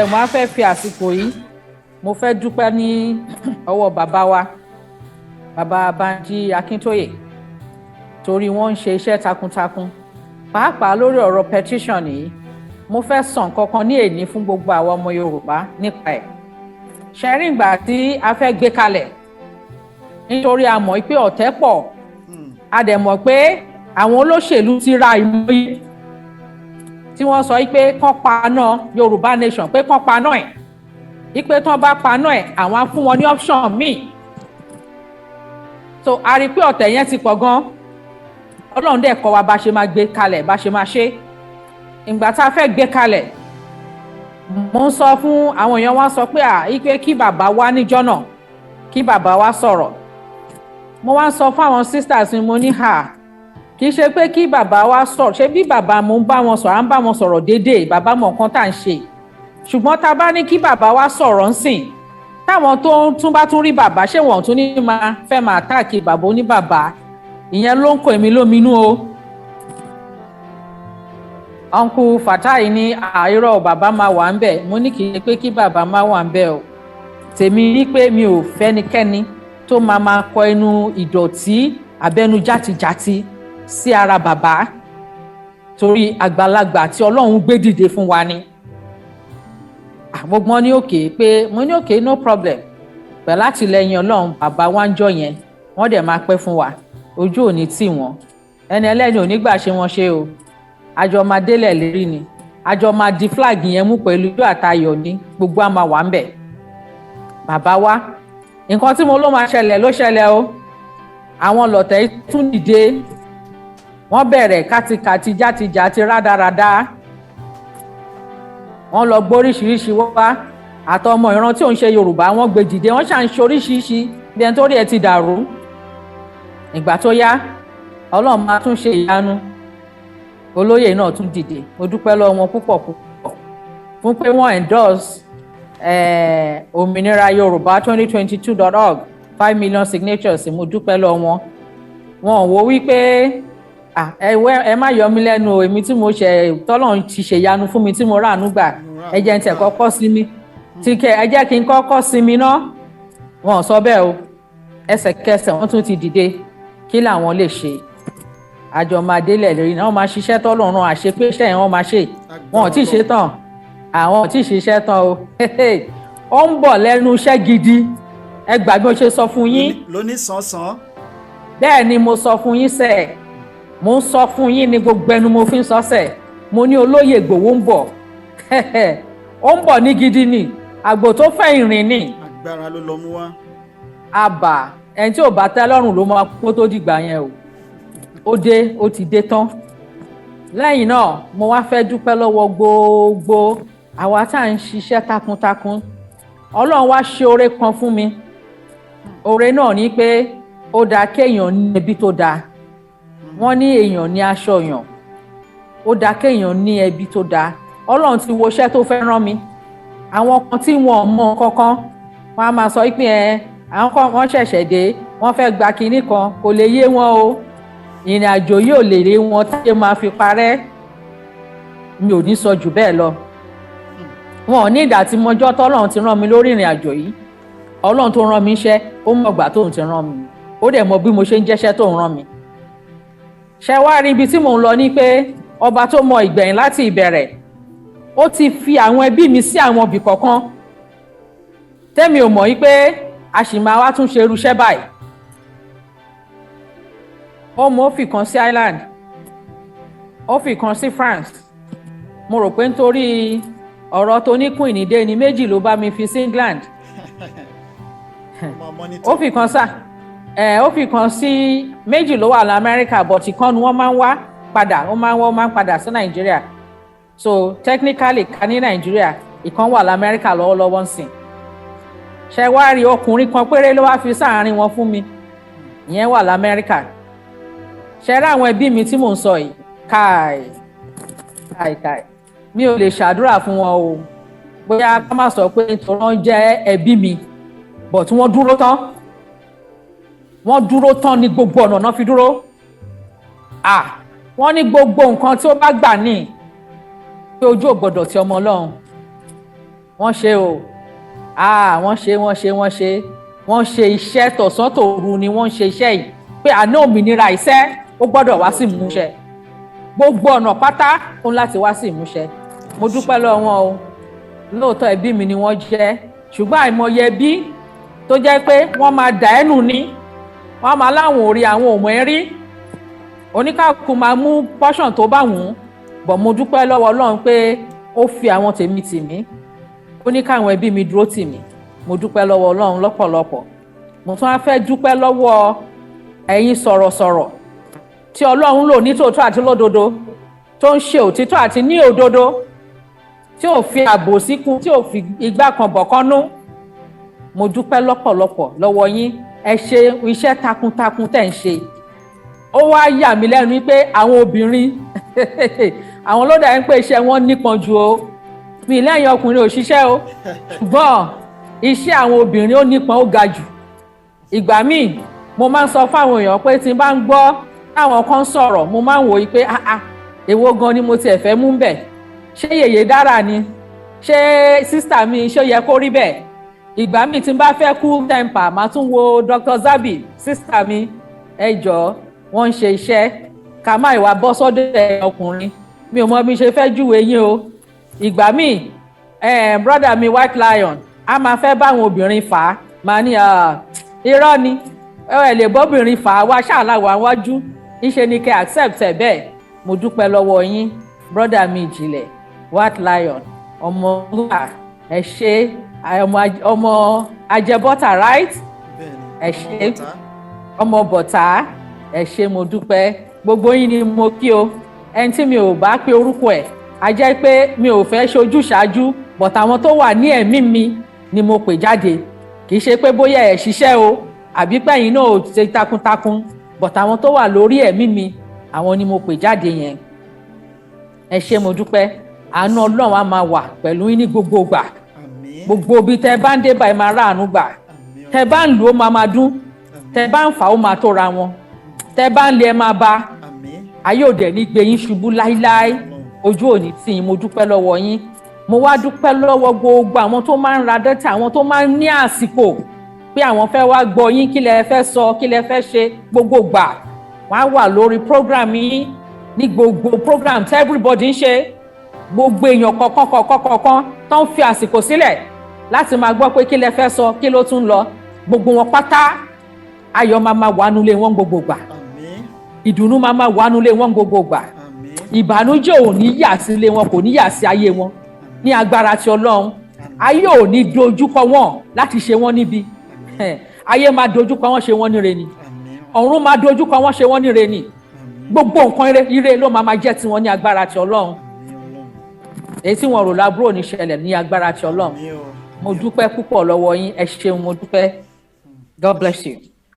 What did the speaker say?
Ẹ mo á fẹ́ fi àsìkò yìí, mo fẹ́ dúpẹ́ ní ọwọ́ bàbá wa, Bàbá Banji Akíntóyè, torí wọ́n ń ṣe iṣẹ́ takuntakun, pàápàá lórí ọ̀rọ̀ petition yìí. Mo fẹ́ sọ nǹkan kan ní èní fún gbogbo àwọn ọmọ Yorùbá nípa ẹ̀. Ṣẹ́rí ìgbà tí a fẹ́ gbé kalẹ̀, nítorí a mọ̀ pé ọ̀tẹ̀ pọ̀, a dẹ̀ mọ̀ pé àwọn olóṣèlú ti ra ìmọ̀ye tí wọ́n sọ pé kán paná Yorùbá Nation, pé kán paná ẹ̀, wípé tán bá paná ẹ̀, àwọn á fún wọn ní option míì. So a rí i pé ọ̀tẹ̀ yẹn ti pọ̀ gan. Ọlọ́run dẹ̀ kọ́ wa bá ṣe máa gbé kalẹ̀, bá ṣe máa ṣe. Ìgbà tá a fẹ́ gbé kalẹ̀, mo ń sọ fún àwọn èèyàn wa, sọ pé à wípé kí bàbá wá níjọ́ náà, kí bàbá wa sọ̀rọ̀. Mo wá ń sọ fún àwọn sisters mi, mo ní hà, kì í ṣe pé kí bàbá wa sọ̀rọ̀. Ṣé bí bàbá, mo ń bá wọn sọ̀rọ̀, à ń bá wọn sọ̀rọ̀ déédéé, bàbá mọ̀ nǹkan tá à ń ṣe. Ṣùgbọ́n tá a bá ní kí bàbá wa sọ̀rọ̀ ńsìn, táwọn tó ń tún bá tún rí bàbá, ṣé wọn tún ní máa fẹ́ máa attack bàbá oníbàbá? Ìyẹn ló ń kọ èmi lóminú o. Uncle Fatai ní àìrọ̀, bàbá máa wà ń bẹ̀. Mo ní kì í ṣe pé kí bàbá máa wà ń bẹ̀ o. Tèmi ní pé mi ò fẹ́nikẹ́ni tó máa máa kọ ẹnu ìdọ̀tí abẹ́nu játijàti sí ara bàbá, torí àgbàlagbà tí Ọlọ́run gbé dìde fún wa ni. Gbogbo ní okay, pé mo ní okay, no problem. Pẹ̀lú àtìlẹyìn Ọlọ́run, bàbá wa ń jọ yẹn, wọ́n dẹ̀ máa pẹ́ fún wa, ojú ò ní tì wọ́n, ẹni ẹlẹ́ni ò ní gbà ṣe wọn ṣe o. Àjọ máa délẹ̀ lérí ni, àjọ máa di flag yẹn mú pẹ̀lú ijó àtayọ̀ ní gbogbo àmà wà ń bẹ̀. Bàbá wa, nǹkan tí mo ló máa ṣẹlẹ̀ ló ṣẹlẹ̀ o. Àwọn lọ̀tẹ̀ tún dìde, wọ́n bẹ̀rẹ̀ kátikàti, játijàti, rádaràda. Wọ́n lọ gbóríṣiríṣi wá, àtọmọ ìran tí ò ń ṣe Yorùbá, wọ́n gbé dìde, wọ́n ṣà ń ṣe oríṣiríṣi bí ẹni tó rí ẹ ti dàrú. Ìgbà tó yá, Ọlọ́run máa tún ṣe ìyanu, olóyè náà tún dìde. Mo dúpẹ́ lọ́wọ́ wọn púpọ̀ púpọ̀ fún pé wọ́n endorse Òmìnira Yorùbá 2022.org, 5 million signatures. Mo dúpẹ́ lọ́wọ́ wọn. Wọn ò wo wípé ẹ má yọ mí lẹ́nu o, èmi tí mo ṣe tọ́lọ́run ti ṣèyanu fún mi, tí mo ráàánú gbà, ẹ jẹ́ n tẹ̀ kọ́kọ́ sinmi tí kẹ, ẹ jẹ́ kí n kọ́kọ́ sinmi ná. Wọn ò sọ bẹ́ẹ̀ o. Ẹsẹ̀kẹsẹ̀ wọ́n tún ti dìde, kí làwọn lè ṣe? Àjọ máa délẹ̀ lórí náà, wọ́n máa ṣiṣẹ́ tọ́lọ́run àṣepé iṣẹ́ yẹn wọ́n máa ṣe. Wọn ò tí ì ṣe tán, àwọn ò tí ì ṣiṣẹ́ tán o. Ó ń bọ̀ lẹ́nu iṣẹ́ gidi. Ẹ gbàgbé mo ṣe sọ fún yín. Lóní sánsan. Bẹ́ẹ̀ ni mo sọ fún yín sẹ́ẹ̀, mo ń sọ fún yín ní gbogbo ẹnu mo fi ń sọ sẹ́ẹ̀. Mo ní olóyè Ìgbòho ń bọ̀, ó ń bọ̀ ní gidi ni, àgbò tó fẹ́ ìrìn ni. Agbára ló lọ mú wá. Àbà ẹni tí ò bá tẹ́ lọ́rùn ló máa kó tó dìgbà yẹn o. Ó dé, ó ti dé tán. Lẹ́yìn náà, mo wá fẹ́ dúpẹ́ lọ́wọ́ gbogbo àwa tá à ń ṣiṣẹ́ takuntakun. Ọlọ́run wá ṣe oore kan fún mi. Oore náà ni pé ó dáa kéèyàn ní ẹbí tó dáa. Wọ́n ní èèyàn ní aṣọ yàn, ó dáa kéèyàn ní ẹbí tó dáa. Ọlọ́run ti wo iṣẹ́ tó fẹ́ rán mi. Àwọn kan tí wọn ò mọ kankan, wọn á máa sọ pé ẹ àwọn kan, wọ́n ṣẹ̀ṣẹ̀ dé, wọ́n fẹ́ gba kinní kan, kò lè yé wọn o. Ìrìn àjò yóò lè rí wọn táyé máa fi parẹ́. Mi ò ní sọ jù bẹ́ẹ̀ lọ. Wọn ò ní ìdá tí mọjọ́ tọ́lọ́run ti rán mi lórí ìrìn àjò yìí. Ọlọ́run tó rán mi iṣẹ́, ó mọ̀gbà tóun ti rán mi, ó dẹ̀ mọ bí mo ṣe ń jẹ́ṣẹ́ tó ń rán mi. Ṣe wá rí ibi tí mò ń lọ ní pé ọba tó mọ ìgbẹ̀yìn láti ìbẹ̀rẹ̀, ó ti fi àwọn ẹbí mi sí àwọn ibì kọ̀ọ̀kan tẹ́mi ò mọ̀ yí pé a sì máa wá tún ṣe irúṣẹ́ báyìí. Ó mọ, ó fi kan sí Ireland, ó fi kan sí France. Mo rò pé nítorí ọ̀rọ̀ tó ní queen dé ni, méjì ló bá mi fi sí England. Ó fi kan sá ẹ, ó fi kan sí, méjì ló wà ní Amẹ́ríkà, but ìkan ni wọ́n máa ń wá padà, ó máa ń wọ́n máa ń padà sí Nàìjíríà. So technically, ká ní Nàìjíríà, ìkan wà lamẹ́ríkà lọ́wọ́lọ́wọ́ ń sìn. Ṣe wá rí, ọkùnrin kan péré ló wá fi sáàárín wọn fún mi, ìyẹn wà lamẹ́ríkà. Ṣe rí àwọn ẹbí mi tí mò ń sọ yìí, káì káì káì, mi ò lè ṣàdúrà fún wọn o. Bóyá ká má sọ pé nítorí wọ́n jẹ́ ẹbí mi, but wọ́n dúró tán, wọ́n dúró tán ní gbogbo ọ̀nà náà fi dúró. Ah, wọ́n ní gbogbo nǹkan tí ó bá gbà ní pé ojú ò gbọ́dọ̀ ti ọmọ Ọlọ́run. Wọ́n ṣe o. Ah, wọ́n ṣe, wọ́n ṣe, wọ́n ṣe, wọ́n ṣe iṣẹ́ tọ̀sán tòru ni wọ́n ń ṣe iṣẹ́ yìí pé àná òmìnira iṣẹ́ ó gbọ́dọ̀ wá sí ìmúṣẹ. Gbogbo ọ̀nà pátá ó ń láti wá sí ìmúṣẹ. Mo dúpẹ́ lọ́wọ́ wọn o. Lóòótọ́, ẹbí mi ni wọ́n jẹ́, ṣùgbọ́n àìmọye ẹbí tó jẹ́ pé wọ́n máa dà ẹ́ nù ní, wọ́n máa láwọn ò rí, àwọn ò mọ̀ ẹ́ rí, oníkàkú máa mú portion tó bá wù ú bọ̀. Mo dúpẹ́ lọ́wọ́ Ọlọ́run pé ó fi àwọn tèmi tì mí, ó ní káwọn ẹbí mi dúró tì mí. Mo dúpẹ́ lọ́wọ́ Ọlọ́run lọ́pọ̀lọpọ̀. Mo tún wá fẹ́ dúpẹ́ lọ́wọ́ ẹ̀yin sọ̀rọ̀sọ̀rọ̀ tí Ọlọ́run lò ní tòótọ́ àti lódodo, tó ń ṣe òtítọ́ àti ní òdodo, tí ò fi àbòsí kún, tí ò fi igbá kan bọ̀kan nú. Mo dúpẹ́ lọ́pọ̀lọpọ̀ lọ́wọ́ yín. Ẹ ṣe iṣẹ́ takuntakun tẹ̀ ń ṣe. Ó wá yà mí lẹ́nu pé àwọn obìnrin, àwọn ló dà ń pé iṣẹ́ wọn nípọn ju o. Mi lẹ́yìn ọkùnrin ò ṣiṣẹ́ o, ṣùgbọ́n iṣẹ́ àwọn obìnrin ó nípọn, ó ga jù. Ìgbà míì, mo máa ń sọ fáwọn èèyàn pé tí n bá ń gbọ́ táwọn kan sọ̀rọ̀, mo máa ń wòye pé, "Ah ah, èwo gan ni mo tiẹ̀ fẹ́ mú bẹ̀? Ṣé yèyé dára ni? Ṣé sister mi? Ṣé ó yẹ kó rí bẹ́ẹ̀?" Ìgbà míì, tí n bá fẹ́ cool temper, màá tún wo Dr. Zabi, sister mi. Ẹ jọ̀ọ́, wọ́n ń ṣe iṣẹ́ ká má ìwà bọ́ sọ́dọ̀ ẹ̀. Ọkùnrin, mi ò mọ bí ṣe fẹ́ júwe yín o. Ìgbà míì, brother mi White Lion a máa fẹ́ báwọn obìnrin fà á, màá ní, "Irọ́ ni, ẹ lè bọ́bìnrin fà á wá ṣáàlà wà wájú níṣe ni kẹ́ accept ẹ̀ bẹ́ẹ̀." Mo dúpẹ́ lọ́wọ́ yín, brother mi ìjìnlẹ̀ White Lion, ọmọ ẹ ṣe, ọmọ ajẹbọ́tà, right? Ẹ ṣe, ọmọ bọ̀tà, ẹ ṣe, mo dúpẹ́. Gbogbo yín ni mo kí o. Ẹni tí mi ò bá pe orúkọ ẹ̀, a jẹ́ pé mi ò fẹ́ ṣojú ṣáájú, but àwọn tó wà ní ẹ̀mí mi ni mo pè jáde. Kì í ṣe pé bóyá ẹ̀ ṣiṣẹ́ o, àbí pẹ́yìn náà ò ṣe takuntakun, but àwọn tó wà lórí ẹ̀mí mi, àwọn ni mo pè jáde yẹn. Ẹ ṣé, mo dúpẹ́. Àánú Ọlọ́run á máa wà pẹ̀lú yín ní gbogbo ìgbà. Gbogbo ibi tẹ́ bá ń dé báyìí, máa ráàánú gbà. Tẹ́ bá ń lù, ó máa máa dún. Tẹ́ bá ń fà, ó máa tóra wọn. Tẹ́ bá ń lé, ẹ máa bá. Ayé òde ní gbé yín ṣubú láíláí. Ojú òní tì yín. Mo dúpẹ́ lọ́wọ́ yín. Mo wá dúpẹ́ lọ́wọ́ gbogbo àwọn tó máa ń ra data, àwọn tó máa ń ní àsìkò pé àwọn fẹ́ wá gbọ́ yín, kí lẹ fẹ́ sọ, kí lẹ fẹ́ ṣe. Gbogbo gbà, wọ́n á wà lórí program yín, ní gbogbo program tí everybody ń ṣe. Gbogbo èèyàn kọ̀ọ̀kan kọ̀ọ̀kan kọ̀ọ̀kan tó ń fi àsìkò sílẹ̀ láti máa gbọ́ pé kí lẹ fẹ́ sọ, kí ló tún lọ, gbogbo wọn pátá, ayọ̀ máa máa wà nulẹ̀ wọn gbogbo gbà, ìdùnnú máa máa wà nulẹ̀ wọn gbogbo gbà, ìbànújẹ́ ò ní yà sílé wọn, kò ní yà sí ayé wọn ní agbára ti Ọlọ́run. Ayé ò ní dojúkọ wọn láti ṣe wọn níbi. Ayé máa dojúkọ wọn ṣe wọn níre ni, ọ̀run máa dojúkọ wọn ṣe wọn níre ni. Gbogbo nǹkan ire ire ló máa máa jẹ́ tiwọn ní agbára ti Ọlọ́run. Èyí tí wọn rò lábúrò ní ṣẹlẹ̀ ní agbára ti Ọlọ́run. Mo dúpẹ́ púpọ̀ lọ́wọ́ yín. Ẹ ṣeun, mo dúpẹ́. God bless you.